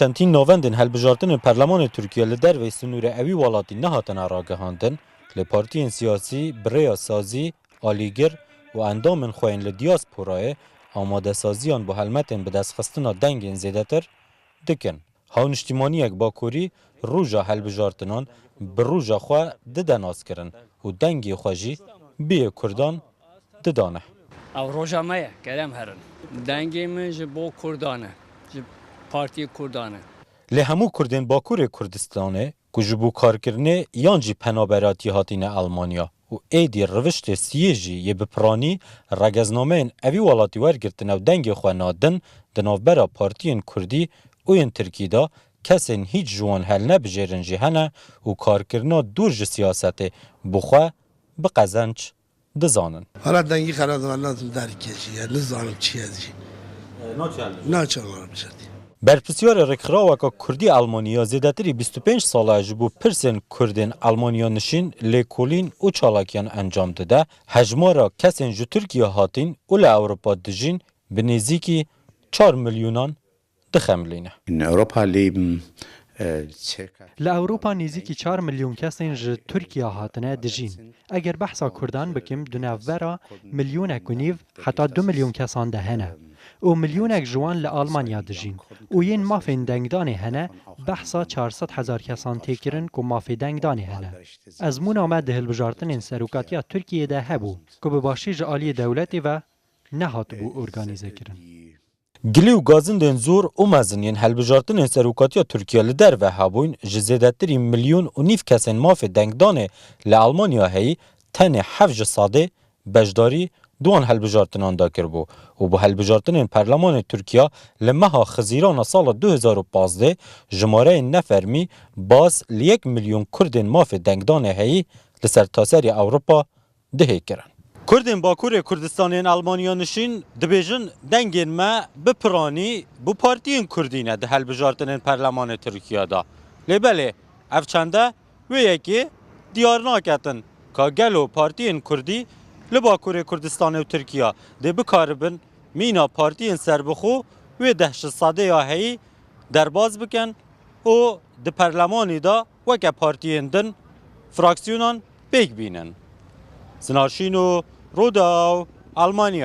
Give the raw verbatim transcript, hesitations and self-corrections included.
Çendîn navendên hilbijartinên Perlemanê Tirkiye li derveyî sinûrê ewî welatî nehatine ragihandin, lê partiyên siyasî bi rêya sazî, alîgir û endamên xwe yên li diyasporayê amadesaziyan bo helmetên bidestxistina dengên zêdetir dikin. Hawniştîmaniyek Bakurî roja hilbijartinan bi roja xwe dide naskirin û dengê xwe jî biyê Kurdan didane. Ev roja me ye, kerem herin. Dengê min ji bo Kurdan e, ji Partiyê Kurdan e. Lê hemû Kurdên Bakurê Kurdistanê ku ji bo karkirinê yan jî penaberatiyê hatine Elmanya û êdî riviştê siyê jî yê bi piranî regeznameyên evî welatî wergirtine û dengê xwe nadin, di navbera partiyên Kurdî û yên Tirkî de kesên hîç ji wan helnebijêrin jî hene û karkirina dûr ji siyasetê bi xwe bi qezenc dizanin. Hala dengî xera dima nadim derkê jî, ya nizanim çi ye jî. E, naçe elbijêrî. Naçe elbijêrî. Berpirsiyarê Rêkxiraweka Kurdî Elmanî ya zêdetirî bîst û pênc sala ji bo pirsên Kurdên Elmaniya nişîn lêkolîn û çalakiyan encam dide. Hejmara kesên ji Tirkiye hatîn û li Ewropa dijîn bi nêzîkî çar milyonan dixemilîne. In Europa leben, e, circa Li Ewropa nêzîkî çar milyon kesên ji Tirkiye hatine dijîn. Eger behsa Kurdan bikim, di navbera milyonek û nîv heta du milyon kesan de hene. Û milyonek ji wan li Almanya dijîn. Û yên mafên dengdanê hene, behsa çar sed hezar kesan tê kirin ku mafê dengdanê hene. Ezmûna me di hilbijartinên serokatiya Tirkiyê de hebû, ku bi başî ji aliyê dewletê ve nehatibû organîzekirin. Gilî û gazindên zor û mezin yên hilbijartinên serokatiya Tirkiye li derve hebûn, ji zêdetirî milyon û nîv kesên mafê dengdanê li Almanya heyî, tenê heft ji sedê beşdarî di wan hilbijartinan de kiribû û bi hilbijartinên Perlemanê Tirkiye li meha Xizîrana sala du hezar û pazdeh jimareyên nefermî baz li yek milyon Kurdên mafê dengdanê heyî li sertaserî Ewropa dihê kirin. Kurdên Bakurê Kurdistanê yên Elmaniya nişîn dibêjin, dengên me bi piranî bo partiyên Kurdî ne di hilbijartinên Perlemanê Tirkiye de. Lê belê, ev çende wê yekê diyar naketin ka gelo partiyên Kurdî li Bakurê Kurdistanê û Tirkiye dê bikaribin mîna partiyên serbixwe wê deh ji sedê ya heyî derbas bikin û di perlemanî de weke partiyên din, fraksiyonan pêk bînin. Sinar Şîno, Rûdaw, Almanya.